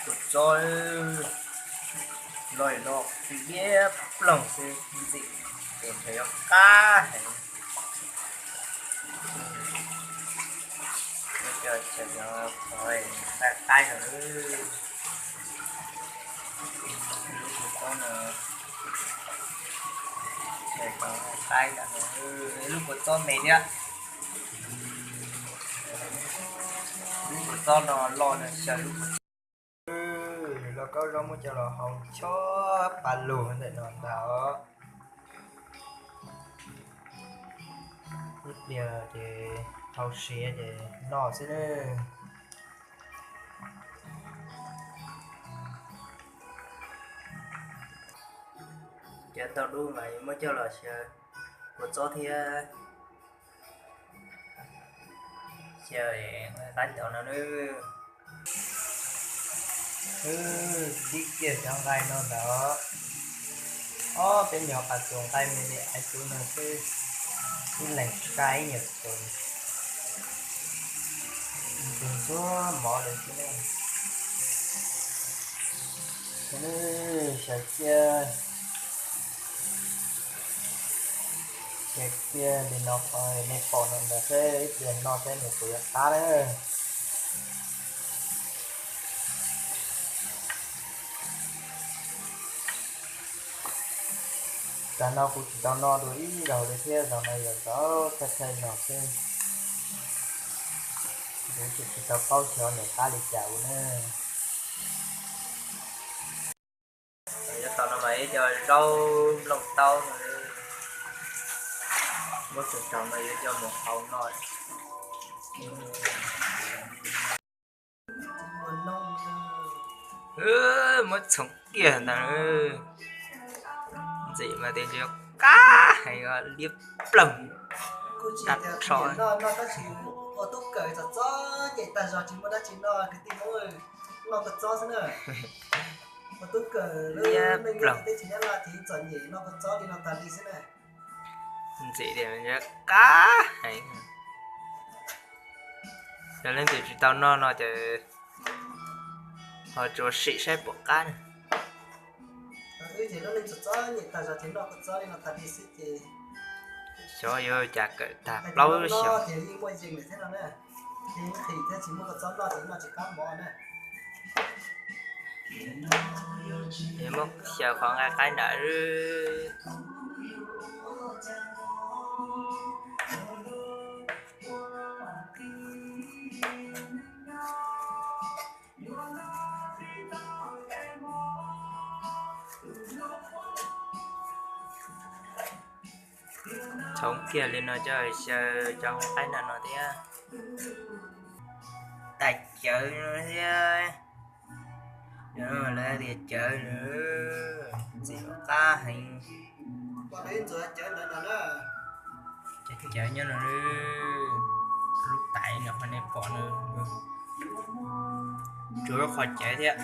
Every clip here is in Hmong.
Kua txob los no liab ploog xwb ntxim, ces ntshe yuav qab heev. Cov qhov qaib qaib no, lub kua txob no, qaib no, lub kua txob me thiab. Lub kua txob no loj no xyaw lub kua txob. Lauj kaub zaub muab coj los hau chob pa lug ntawm no ntag os. Ib pliag ces hau siav ces noj xwb nawb. Cov tau dub mas yuav muab coj los xyaw kua txob thiab. Xyaw qaib ntawm no nawb. Wb tib kiag cov nqaij no ntag. Ob peb nyuag qas txuas nqaij me me aiv tub no xwb, ib leeg tsis qab ib nyuag txuas, ntxuag ntxuag mov lawm xwb ne. Xyaw kiag, xyaw kiag li no, nej pom no ntag seb ib pliag noj seb nws puas yuav qab na. Tam no kuv tsis tau noj dua ib zaug li thiab, zaum no yog zaum thawj thawj zaug xwb. Kuv tsis tsis tau paub xyov nws qab li cas ua na. Yuav tau no mas ib co zaub nplooj taub no, muab txhoov tsaus no yuav coj mus hau noj. Muab txhoov kiag ntag. Ntxim mas tias ntshe qab heev, liab ploog, tag rho. Ua tub kawm txom txom nyem tag zog tsis muaj dab tsi noj kwv tij Hmoob, noj kua txob xwb na. Ua tub kawm lub neej nyob teb chaws Nyab Laj ces txom nyem noj kua txob li no tas li xwb na. Ntxim tias qab heev. Yog leej twg tsis tau noj no ces ho tsuas sim saib puas qab na. Xyov yuav cas kawm tag plaub xyoo. Muab xyaw qhov nqaij qaib nram. Txhoov kiag li no coj xyaw cov nqaij nram no thiab. Tais cawv no thiab. Lawv tias cawv, ntxim qab heev. Cawv nyob no, lub tais no qhov nej pom no, tsuas lub qhov cawv thiab.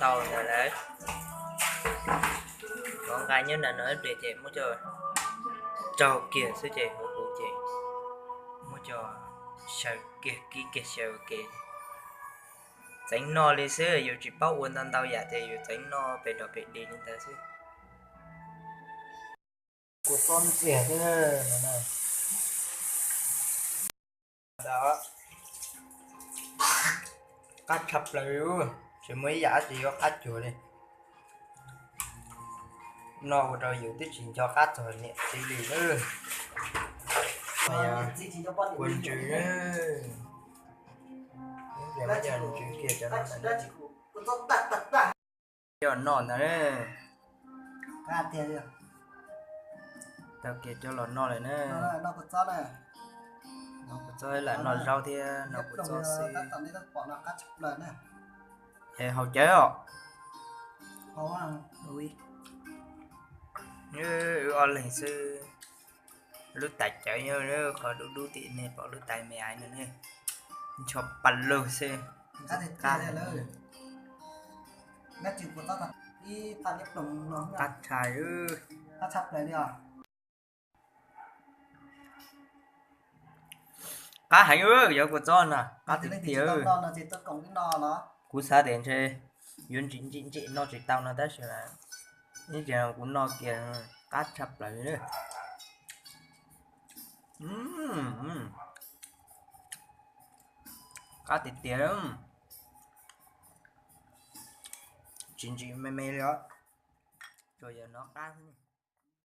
Tau ntawd lawm. Cov nqaij nyob nram no ib pliag ces muab coj raug kiag xwb ces huv huv ces muab coj xyaw kiag, kib kiag xyaw ke. Txeev noj li xwb, yus tsis paub ua ntau ntau yam ces yus txeev noj pem dog pem dig li ntawd xwb. Kua txob ntxiag xwb no. Qab tshaj plaws, tsis muaj ib yam dab tsi yuav qab cuag li. Noj ua rau yus twb tsis nco qab txog niam txiv li lawm. Kua ntsws, muab coj ntsws kiag cov no. Coj noj ntag. Tau kiag coj los noj lawm na. Kuv txob lam noj zaub thiab no kuv txob xwb. Es haus cawv os. Wb ob leeg xwb. Lub tais cawv nyob qhov dub dub tim nej pom lub tais me aiv no ne. Ncho pas lug xwb. Qab tiag tiag li. Qab tshaj, qab tshaj plaws li os. Qab heev, yuav kua txob no qab tiag tiag. Kuv xav tias ntshe yuav ntsim ntsim ntsim noj tsis tau no tab sis mas ib tsam kuv noj kiag qab tshaj plaws li. Qab tiag tiag. Tsis ntsim me me li os, tsuas yog nov qab.